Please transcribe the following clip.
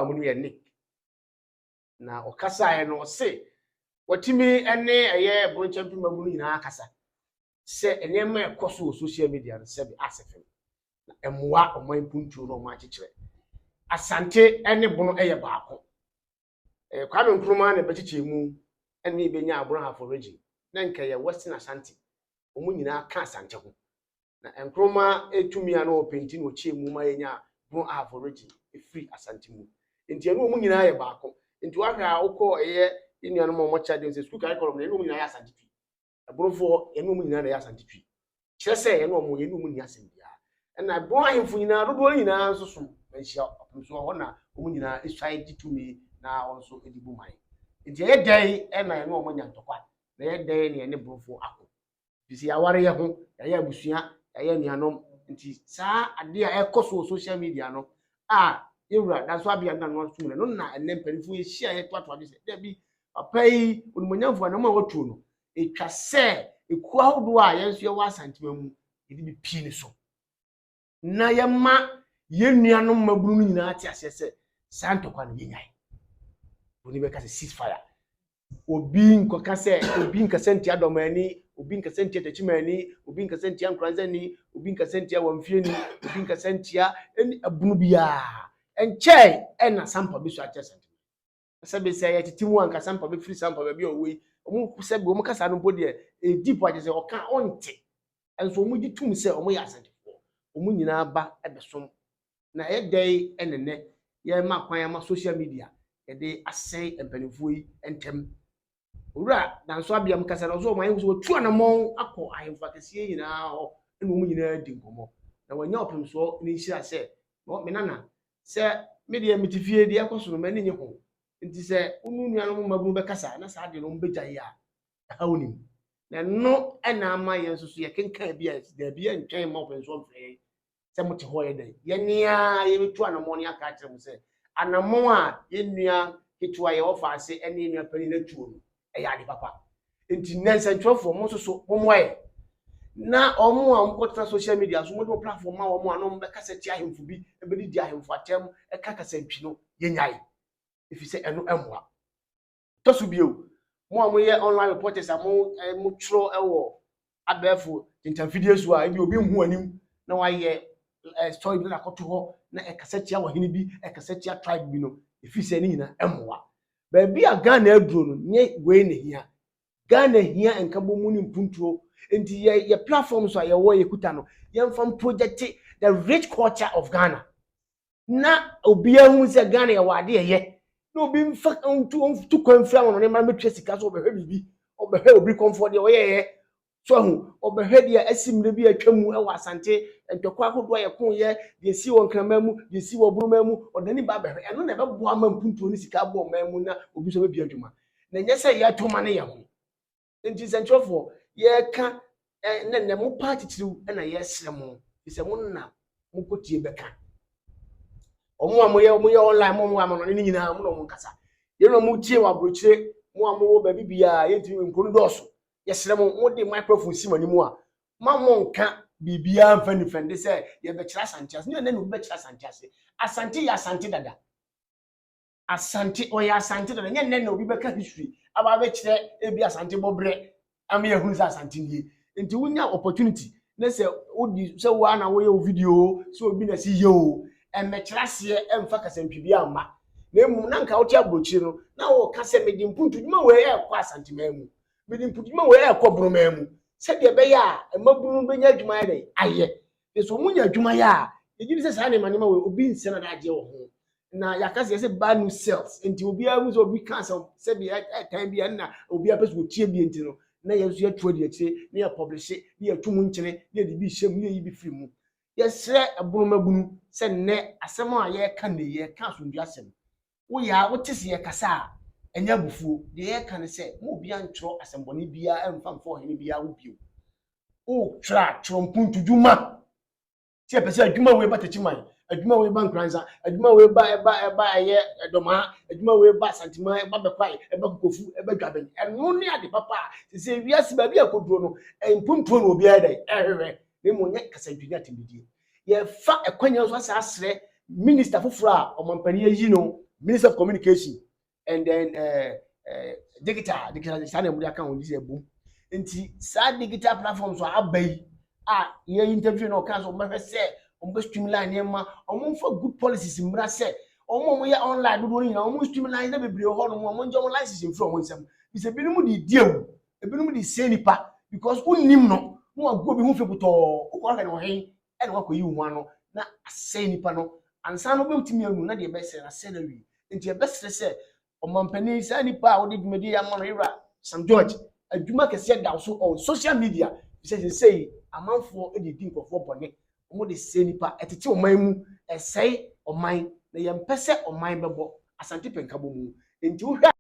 a mo no yɛ Nick. Na ɔkasaeɛ no, ɔse wɔtumi ne ɛyɛ Bronkyɛmpe mmabunu nyinaa kasa sɛ nneɛma a ɛkɔ so wɔ social media no, sɛbi, asɛ fam na ɛmmoa ɔman mpuntuo no. Ɔman akyekyerɛ Asante ne Bono yɛ baako. Kwame Nkrumah na ɛbɛkyekyɛ mu ɛne ebɛnya Abono Ahafo Region, na nka yɛ Western Asante, wɔn nyinaa ka Asante ho. Na Nkrumah etumi a na ɔpɛnti na ɔkyɛ mu ma yɛnya Bono Ahafo Region efiri Asante mu, nti ɛne wɔn nyinaa yɛ baako. Nti wahwɛ a, wokɔ ɛyɛ nnuanom a wɔkyɛ adeɛ sɛ sukuu curriculum na ɛne wɔn nyinaa yɛ Asante Twi. Ɛborofoɔ, yɛne wɔn nyinaa na ɛyɛ Asante Twi, kyerɛ sɛ yɛne wɔn ni asɛm biara. Ɛna Ɛbono ahemfo nyinaa dodoɔ no nyinaa nso so ahyia ɔpem so hɔ na wɔn nyinaa esuae gye tumi na wɔn nso de bu man. Nti ɛyɛ dɛn ɛna yɛne wɔn anya ntɔkwa, na ɛyɛ dɛn na yɛne Borofoɔ ako? Fisi yɛaware yɛ ho, yɛayɛ abusua, yɛayɛ anuanom. Nti saa adeɛ a ɛkɔ so wɔ social media no a yɛwura Danso Abia na no atum no na ɛnɛ mpanimfoɔ yɛhyia yɛtoatoa de sɛ dabi, papa yi onimonyamfoɔ anam a watuo no, etwa sɛ ekuo ahodoɔ a yɛn nso yɛwɔ Asantema mu yɛde bi pii ne so na yɛma yɛn nuanom mmabunu no nyinaa te aseɛ sɛ saa ntɔkwa no yɛnyae. Oni bɛka sɛ cease fire, obi nkɔka sɛ obi nkasa ntia Dɔmani, obi nkasa ntia Takyimani, obi nkasa ntia Nkoranzani, obi nkasa ntia Wamfieni, obi nkasa ntia ɛne ɛbono biara nkyɛn. Ɛna Sampa bi so akyerɛ Santema sɛbi sɛ yɛtete mu anka Sampa bɛfiri Sampa baabi a ɔwɔ yi, ɔmo sɛbi ɔmo kasa no mpo deɛ edi po akyɛ sɛ ɔka ɔnte, nso ɔmo gye tum sɛ ɔmo yɛ Asantefoɔ. Ɔmo nyinaa ba ɛbɛsom na ɛyɛ dɛn ɛne nɛ yɛma kwan ama social media yɛde asɛe mpanimfoɔ yi ntɛm? Owura Danso Abiam kasa na ɔsɛ ɔmo ahemfo sɛ wɔtu anammɔn akɔ ahemfo akɛseɛ nyinaa hɔ, ɛna wɔn nyinaa di nkɔmmɔ na wɔanya ɔpemsoɔ ne nhyira sɛ me nana sɛ me deɛ mete fie deɛ ɛkɔ so no, m'ani nye ho. Nti sɛ wo nuanom mmabunu bɛkasa na saa deɛ no wɔn yi a ɛha wo nim na ɛno ɛna ama yɛn nso so yɛkenkan bi a daabi, yɛntwɛn ma ɔpemsoɔ mfrɛ yɛn sɛ mote hɔ yɛ dɛn. Yɛnea yɛbɛtu anammɔn ne aka akyerɛ mo sɛ anammɔn a yɛn nua ketewa yɛwɔ faase ne yɛn nua panin atuo no ɛyɛ ade papa. Nti nnɛ nsɛntwerɛfoɔ, mo nso so mommoa yɛ na ɔmo a wɔkɔtena social media so, mo de mo platform ma wɔn a na wɔn bɛkasa tia ahemfo bi, ɛbɛdidi ahemfo atɛm, ɛka kasa ntwi no, yɛnyae, ɛfiri sɛ ɛno ɛmmoa. Tɔ so bio, mo a moyɛ online reporters a mo mo twerɛ ɛwɔ abɛɛfo ntamfidie so a ebi obi nhu anim na wayɛ story bi na akɔto hɔ na ɛkasa tia ɔhene bi, ɛkasa tia tribe bi no, ɛfiri sɛ ne nyinaa ɛmmoa. Baabi a Ghana aduro no, nyɛ wei na hia Ghana. Hia nkabom ne mpuntuo. Nti yɛ platform so a yɛwɔ yɛkuta no, yɛmfa project the rich culture of Ghana na obiara hu sɛ Ghana yɛwɔ ade yɛyɛ, na obi mfa ntu kwan fira wɔn ne mma mɛtua sika so ɔbɛhwɛ biribi, ɔbɛhwɛ obi kɔnfɔ deɛ ɔyɛyɛ so ahu, ɔbɛhwɛ deɛ asi mmerɛ bi atwa mu ɛwɔ Asante, ntɔkwa ahodoɔ a yɛko yɛ deɛ esi wɔ Nkraman mu, deɛ esi wɔ Buruma mu. Ɔdani ba bɛhwɛ ɛno na ɛbɛboa ama mpuntuo ne sika abɔ ɔman mu na obi nso bɛbi adwuma na nyɛ sɛ yɛato ma ne yɛ ho. Nti nsɛntwerɛfoɔ, yɛreka ɛ ne mo paa titiriw ɛna yɛsrɛ mo sɛ mo na mo kɔtie bɛka ɔmo a moyɛ online, mo mo amano ne nyinaa, mo na ɔmo nkasa. Yɛn na mo tie wɔ aburokyire, mo a mowɔ baabi biara, yɛntumi nkuro no dɔɔso. Yɛsrɛ mo, mo de microphone si mo anim a, ma mo nka biribiara mfa nifɛnde sɛ yɛbɛkyerɛ Asante ase. Ne yɛn na obi bɛkyerɛ Asante ase. Asante yɛ Asante dada, Asante ɔyɛ Asante dada. Nyɛ nnɛ na obi bɛka history aba abɛkyerɛ ebi Asante bɔbrɛ ama yɛhunu sɛ Asante nie. Nti wonya opportunity na sɛ wodi sɛ wo ana woyɛ wo video sɛ obi na si yɛ o, ɛmɛkyerɛ aseɛ, ɛmfa kasantwi bi amma. Na mmom na nka wote aburokyire no na wɔka sɛ mede mpuntu dwuma wei ɛrekɔ Asanteman mu, mede mpuntu dwuma wei ɛrekɔ Boroman mu, sɛdeɛ ɛbɛyɛ a mmabunu bɛnya adwuma yɛ dɛ ayɛ. Nso wɔn nya adwuma yɛ a, yɛgye di sɛ saa nneɛma wei obi nsɛ na adagyeɛ wɔ ho na yɛaka sɛ yɛsɛ bad news sells. Nti obiara hu sɛ obi ka sɛ sɛbi ɛtan bi ɛna obiara pɛ sɛ otie bi, nti no na yɛn nso yɛtu adi akyire na yɛ publish na yɛtu mu nkyene na yɛde bi hyɛ mu na yɛyi bi firi mu. Yɛsrɛ ɛbonomabunu sɛ nnɛ asɛm a yɛreka ne yɛreka asomdwe asɛm. Woyɛ a wote sɛ yɛkasa a, ɛnyɛ abufuo. Deɛ yɛreka ne sɛ mo obiara ntwerɛ asɛmbɔne biara ɛmfa mfa ɔhene biara ho bio. Wotwerɛ a, twerɛ mpuntudwuma tí yɛpɛ sɛ adwuma wei ba Takyiman, adwuma wei ba Nkoranza, adwuma wei ba ɛba ɛyɛ Ɛdɔmaa, adwuma wei ba Asanteman, ɛba Bɛkwae, ɛba Kokofu, ɛba Dwaben. Ɛno ne ade papa a sɛ wiase baabi a koduro no, mpuntuo na obiara dɛ ɛhwehwɛ, na mmom nyɛ kasantwi atɛmdidie. Yɛfa ɛkwanya nso asa asrɛ minister foforɔ a ɔmampanin ayi no, Minister of Communication and then digital, saa na ɛmu de aka wɔn sɛ ɛbom. Nti saa digital platforms a aba yi a yɛ interview na ɔka sɛ ɔmo bɛhwɛ sɛ ɔmo bɛ streamline nneɛma, ɔmo nfa good policies mmra sɛ ɔmo a ɔmo yɛ online dodoɔ no nyinaa, ɔmo streamline na bebree wɔ hɔ nom, ɔmo ngye ɔmo license mfiri ɔmo nsam, bisɛ ebinom de di ewu, ebinom de sie nipa, because wonnim no na wagu obi ho fi putɔɔ, wokɔ ahwɛ no ɔhen ɛna wakɔ yi wo ho ano na asɛe nipa no ansa no wobɛtumi anu na deɛ ɛbɛsɛ na asɛe no awie. Nti ɛbɛsrɛ sɛ ɔmampanin, saa nipa a wɔde dwumadi yi ama no, Yewura Sam George, adwuma kɛseɛ da so on social media, sɛ sɛsɛyi amanfoɔ de di nkurɔfoɔ bɔne, wɔn de sɛ nipa ɛtete ɔman mu, ɛsɛe ɔman, na yɛmpɛ sɛ ɔman bɛbɔ Asante pɛnkabɔ mu. Nti wohwɛ